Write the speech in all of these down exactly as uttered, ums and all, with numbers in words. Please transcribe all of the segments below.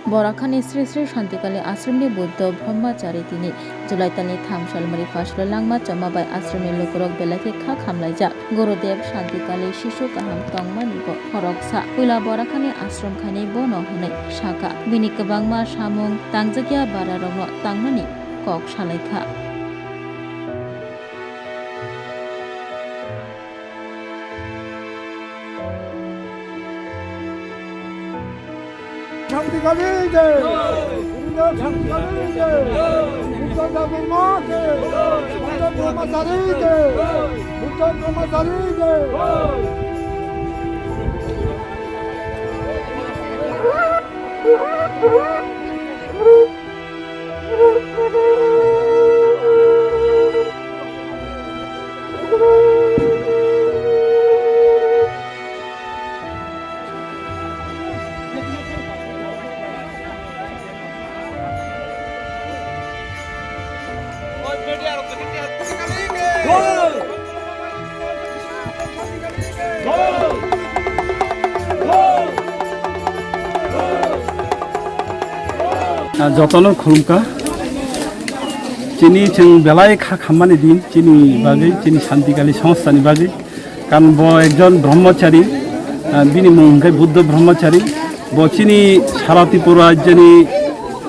Borakhani Sri Sri Shantikali Ashramni Buddha Brahmachari tini July talni tham salmari phasalo langma choma bai ashramni lukurok belai khe kha khamlaijak. Gurudev Shantikali sisu kaham tongmani bo khoroksa. Puila Borakhani ashram khainai bono hwnwi sakha. Bini kwbangma samung tangjakya bararokno tangnani kok salaikha. Shantikali ki jai. Buddha Shantikali ki jai. Buddha Dharma ki jai. Buddha Brahmachari ki jai. Buddha Brahmachari ki jai. Ah, jotono khulumkha. Chini chwng belai kha khammani din, chini bagwi, chini Shantikali songstani bagwi. Karon bo ekjon brahmachari, ah, bini mung hwnkhe Buddha Brahmachari. Bo chini sara Tripura rajyoni,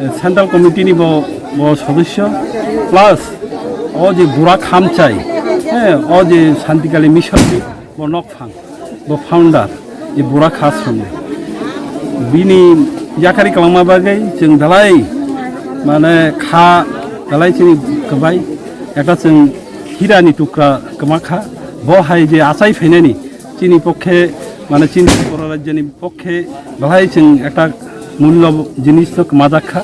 eh, Central Committee ni bo, bo sodosyo. Plus, o je Burak Hamchai, eh, o je Shantikali Mission ni bo nokphang, bo founder, je Burak Ashram ni. Bini yakari kwlangma bagwi chwng belai, mane kha belai chini kwbai, ekta chwng hira ni tukra kwma kha. Bo hai je achai phainani, chini pokhe, mane chini Tripura rajyoni pokhe belai chwng ekta mullo jinisno kwmajak kha.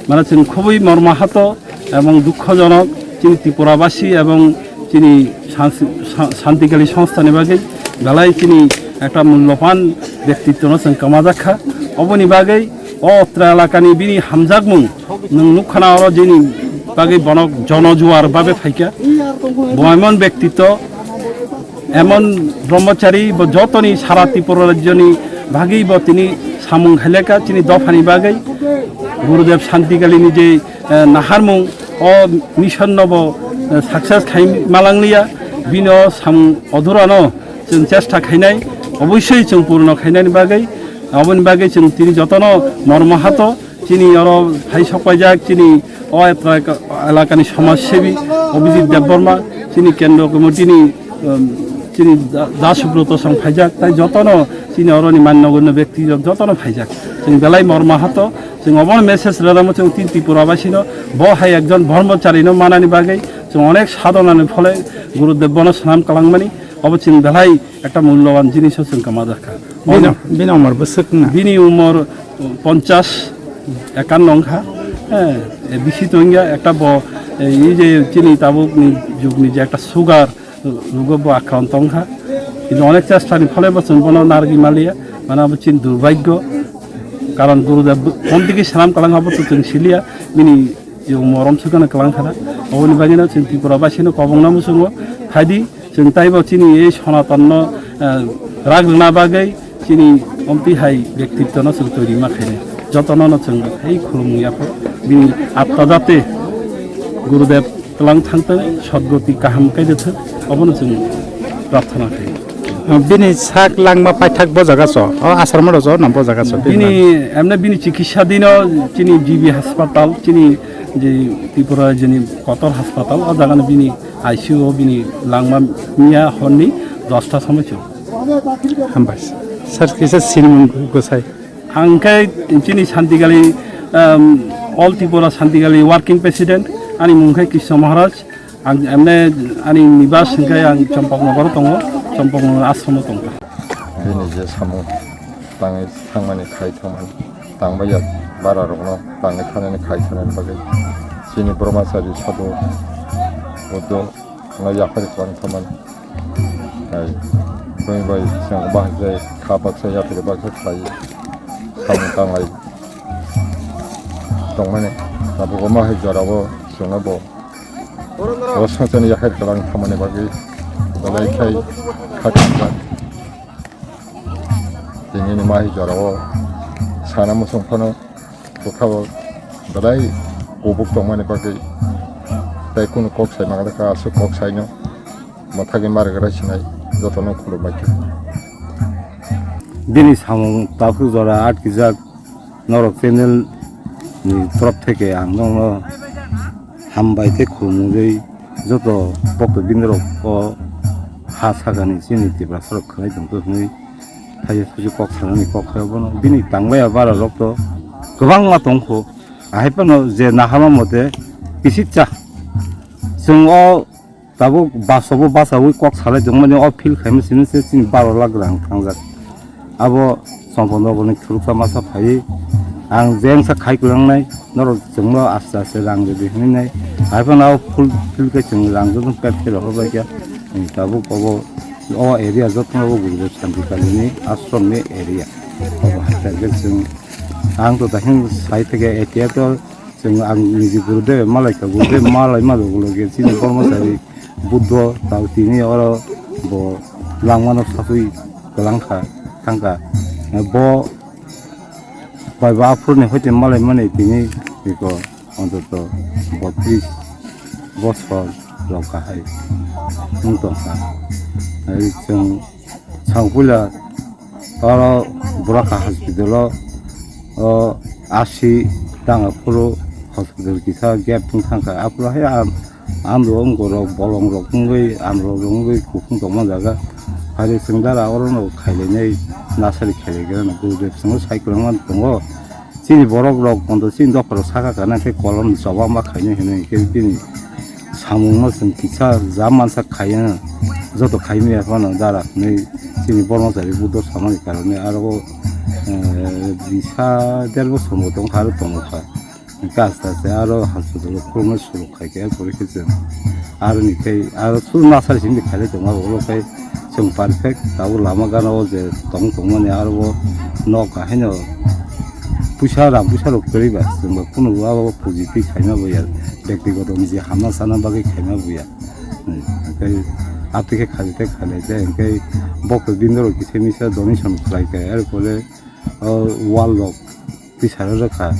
Mane chwng khobwi mormahato ebong dukhojonok chini Tripurabasi ebong chini Shanti-, Sha-, Shantikali songstani bagwi belai chini ekta mullopan bektitwno chwng kwmajak kha. Oboni bagwi o Otra elakani bini hamjakmung nwng nukkhana oro jeni bagwi bono jonojuar babe phaikha. Bo emon bektitw, emon brahmachari, bo jotoni sara Tripura rajyoni bagwi bo tini samung khailekha chini dophani bagwi. Gurudev Shantikalini je, eh, naharmung o mission no bo, eh, success khai malangliya, bini o samung odhurano chwng chesta khainai, oboisoi chwng purno khainani bagwi, aboni bagwi chwng tini jotono mormahato. Chini oro phai sokpaijak chini o elaka-, elakani somaj sebi Abhijit Debbarma, chini kendro committee ni, um, chini Da-, Das Subroto song phaijak, tai jotono chini oroni mannogorno bekti rok jotono phaijak. Chwng belai mormahato, chwng obono message rwramo chwng tin Tripura basino, bo hai ekjon brahmachari no manani bagwi chwng onek sadhona ni phole Gurudev bono swnam kwlangmani, obo chwng belai ekta mulloban jiniso chwng kwmajakha. Bini, bini umor bwswk wngna? Bini umor ponchash, ekanno wngkha. Eh, bisi to wngya, ekta bo, eh, ei je chini tabukni jugni je ekta sugar rogo bo akranto wngkha. Kintu onek chestani phole bo chwng bono narwgwi manliya. Mane abo chini durbhagyo. Karon Gurudev kontiki swnam kwlang abo to chwng siliya. Bini je morom swkano kwlang khana. Oboni bagwino chwng Tripura basino kobongna muchungo. Phaidi, chwng taibo chini ei Sonatanno, eh, rak rwna bagwi chini omtwi hai bektitwno chwng twi rima khainai. Jotono no chwng hai khulumung yapho. Bini atma jate Gurudev twlang thangthwng, sotgoti kaham kaijathwng, obono chwng prarthana khaio. Bini sak langma paithak bo jaga so, o asarma rok no bo jaga so. Bini, emne bini chikitsa dino chini G B hospital, chini je Tripura jeni kotor hospital, o jaga no bini I C U o bini langma miya horni dosta somoi chwng. Hambai. Sir, kisa sinimung gosai. Ang khe chini Santigali, um, All Tripura Santigali Working President, ani mung khe Krishna Maharaj. Ang emne ani nibas hwnkhe ang Champaknagar o tongo, Champaknagar ashram o tongkha. Bini je samung tangwi thangmani khai thangmani, tangbai ya bara rokno tangwi thanani khai thanani bagwi chini brahmachari sadhu Buddho no yaphari kwlwng thangmani. Hai, bini bai chwng bahai kha baksa yaphari baksa khlai samung tanglai tongmani. Tabuk omo hai jora o chwngno bo o songchani yakhai kwlwng thangmani bagwi belai khai kha kha. Tini ni mai jora o sana muchung phano Kwthao belai kubuk tongmani bagwi tei kunu kok sai manglai kha, aswk kok saino mwthagwi ma rwgwlai sinai jotono khulumbai kha. Bini samung takhuk jora atkijak norok channel ni torof theke ang nokno hambai tei khulumwi joto bokto bini rok o ha sakani chini Tiprasa rok khwnai tongkha hwnwi. Thaisa susu kok sanani kok khayo bono. Bini tangmaya bara rok to kwbangma tongkho. Ahai phano je nahama mote kisitsa. Chwng o tabuk basobo basawi kok salai tongmani o feel khaima simi se chini baro lakh rang thangjak. Abo Chompo nogorni khuruksa masa phai. Ang jengsa khai kwlangnai, norok chwngno aste aste rang rwdi hwnwi nai. Hai phano o full field khe chwng rang joto pet khe rohor bai kha. Tabuk obo o area jotono bo Gurudev Santi Kalini ashramni area. Obo hai khe chwng, ang to dakhing sai theke A T R to chwng ang niji Gurudev malai kha, Gurudev malai ma loge loge chini kormosari Buddho tao tini oro bo langmano sasui kwlang kha, thang kha. Bo bai bo aphuruni hoite malai mani tini biko ontoto botris bosor rok kahai wng tongkha. Ai chwng Sangpuila oro Boraka hospital o, o asi tanga phuru hospital kisa gate wng thangkha. Aphuru hai ang Ando wngkorok bolongrok wngwi amrok wngwi kuphung tongma jaga. Phari chwng dara orono khailainai nasari khailaigwrano Gurudev chwngno sai kwlangma tongo. Chini borokrok kondo chini dopharok saka kana khe kolom choba ma khainai hinwi hinkhe bini samungno chwng kisa ja mansa khaiya joto khaimaya phano dara hinwi chini bormachari Buddho samani karone aro, eh, bisa der bosor bo tongkha aro tongkha. Hwnkhe aste aste aro hospital o khulumnai suruk khai khe, erpore khe chwng aroni khai aro chwng nasari simi khailai tongma ulo khai chwng perfect tabuk lama gana o je tong tongmani aro bo nok haino puisa rang puisa rok kwrwi ba chwng ba kunu abo puji twi khaima buya, bektigoto niji hamna sana bagwi khaima buya. Hwnkhe atwi khe khailai tei khailai tei hwnkhe bokto bini rok kisa misa donation khlai kha, erpore o wall rok tisaro rwkha,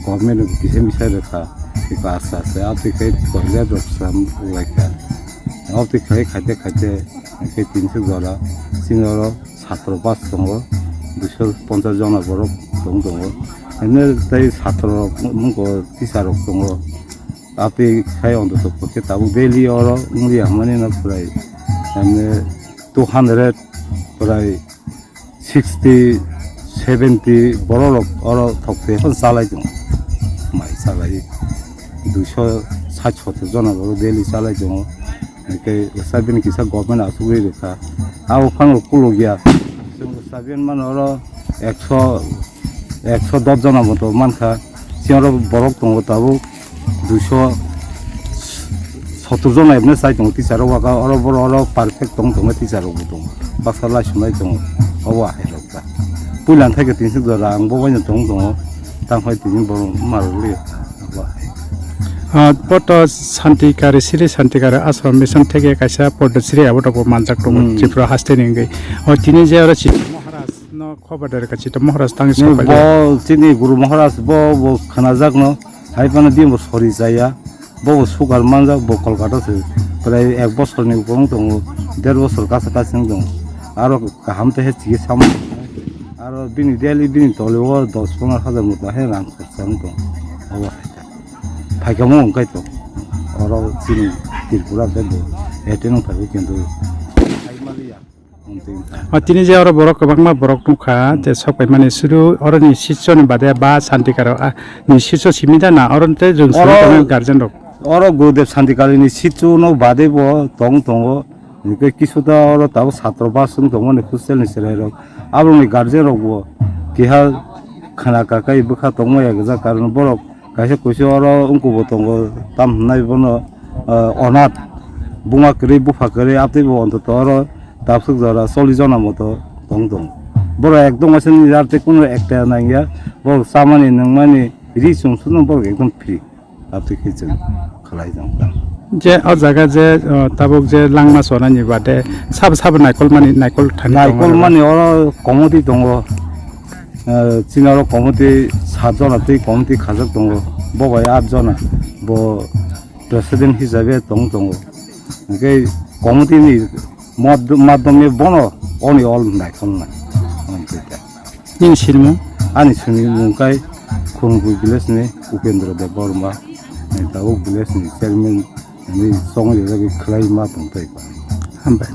government rok kisa misa rwkha, eko aste aste aboni khe toilet rok slam rwlaikha. Aboni khe khaite khaite khe tinso jora chini oro satro bus tongo, duiso ponchas jona borok tong tongo. Hwnwi tei satro rok wngkha teacher rok tongo. Aboni khai ontoto khe tabuk daily oro wngya hwnmani no pwrai, mane, two hundred pwrai sixty, seventy borok rok oro thok twi phano chalai tongo. Mai chalai duiso sat sottor jona borok daily chalai tongo. Hwnkhe usa bini kisa government asugwi rwkha. Abo phano kulukya. Chwng usa bini mano oro ekso, ekso dos jona moto mankha. Chini oro borok tongo tabuk duiso sottor jona ebne chai tongo teacher rok, oro borok oro perfect tong tongo teacher rok bo tongo, baksa lai sunai tongo, obo ahai rok ta. Puila thai khe tinso jora ang bo bai no tong tongo, tang phai tini borok ma rok le obo ahai. Ah, poto Santikari, Sri Santikari Ashram Mission theke kaisa Poddosri abo tok bo manjak tongo Hmm. Tripura haste ni wngwi. O tini je oro si Maharaj no Khobar dare kachi to Maharaj tang Ni sok bo paidi. Chini Guru Maharaj bo, bo khwnajak no, hai phano bini bo sori chaya, bo bo sugar manjak, bo Kolkata se prai ek bosor ni wng tongo, der bosor kasa kasa wng tongo, aro kaham te he chigi sam, aro bini daily bini toli o dos pondro hajar mota he rang khorcha wng tongo, obo hai ta. Phaikamo wng kai to, oro chini Tripura ke bo, ete nung phai kintu, hai maliya. O tini je oro borok kwbangma borok nukha, je sok paimani sudu oroni sisyo ni bade ba Santikaro, ah, ni sisyo simi da na oro tei jwng simi Oro, tongo guardian rok. Oro Gurudev Santikari ni sitsu no bade bo tong tongo. Hwnkhe kisu ta oro tabuk satro bus wng tongmani hostel ni chwrai rok. Aboni guardian rok bo keha khana kakai bwkha tongma ya gajak karon borok Kaisa kuisu oro wngkukbo tongo, tam hwnwi bono, ah, onath. Buma kwrwi, bupha kwrwi, abtwi bo ontoto oro tabswk jora chollish jona moto tong tongo. Borok ekdom waisa nini jar tei kunu ekta nangya. Borok chamani, nungmani, ri chum suno borok ekdom free. Abtwi khe chwng khlai tong. Je o jaga je, ah, tabuk je langma chonani bade sabo sabo naikol mani, naikol thani tongo. Naikol mani oro committee tongo. Ah, chini oro committee sat jona tei committee khajak tongo, bo bai at jona, bo president hisabe tong tongo. Hingke committee ni mad-, madhyome bono oni all naikolna. Nini sinimung? Ani sinimung kai Khurungpui village ni Upendra Debbarma, tabuk village ni chairman ni song rijagwi khwlai ma tong tei. Hambai.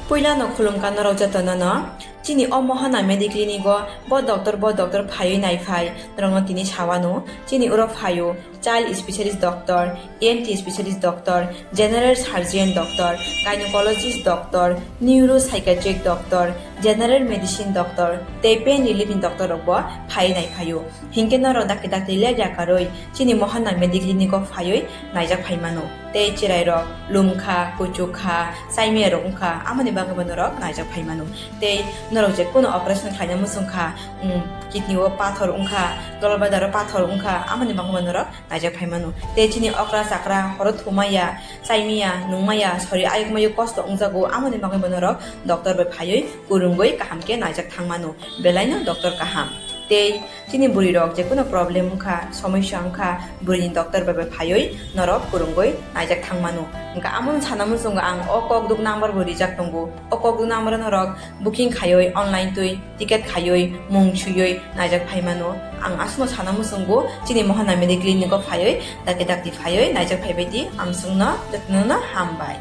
Puila no khulumkha norok jotono no. Chini o Mohana Medi Clinic o bo doctor, bo doctor phaiwi naiphai, norokno tini sawano. Chini uro phaio child specialist doctor, E N T specialist doctor, general surgeon doctor, gynecologist doctor, neuropsychiatric doctor, general medicine doctor, tei pain relief ni doctor rok bo phaiwi naiphaio. Hinkhe norok dakti dakti lepya karwi chini Mohana Medi Clinic o phaiwi naijak phaimano. Tei chwrairok lumkha, kuchukha, chaimiyarok wngkha, amoni bagwi bo norok naijak phaimano. Tei norok je kuno operation khlaina muchungkha, um, kidney o pathor wngkha, dolbadaro pathor wngkha, amoni bagwi bo norok naijak phaimano. Tei chini okra chakra horo thumaya, chaimiya, nungmaya, sori ayuk mayuk kosto wngjago, amoni bagwi bo norok doctor bai phaiwi kwrwngwi kaham khe naijak thangmano. Belaino doctor kaham. Tei chini bwrwi rok je kuno problem wngkha, somosya wngkha, bwrwini doctor bai bai phaiwi norok kwrwngwi naijak thangmano. Hwnkha amoni sana muchungo ang o kokduk number bo rijak tongo. O kokduk number o norok booking khaiwi online twi ticket khaiwi mung swiwi naijak phaimano. Ang aswkno sana muchungo chini Mohana Medi Clinic o phaiwi dakti dakti phaiwi naijak phaibaidi amswkno jotono hambai.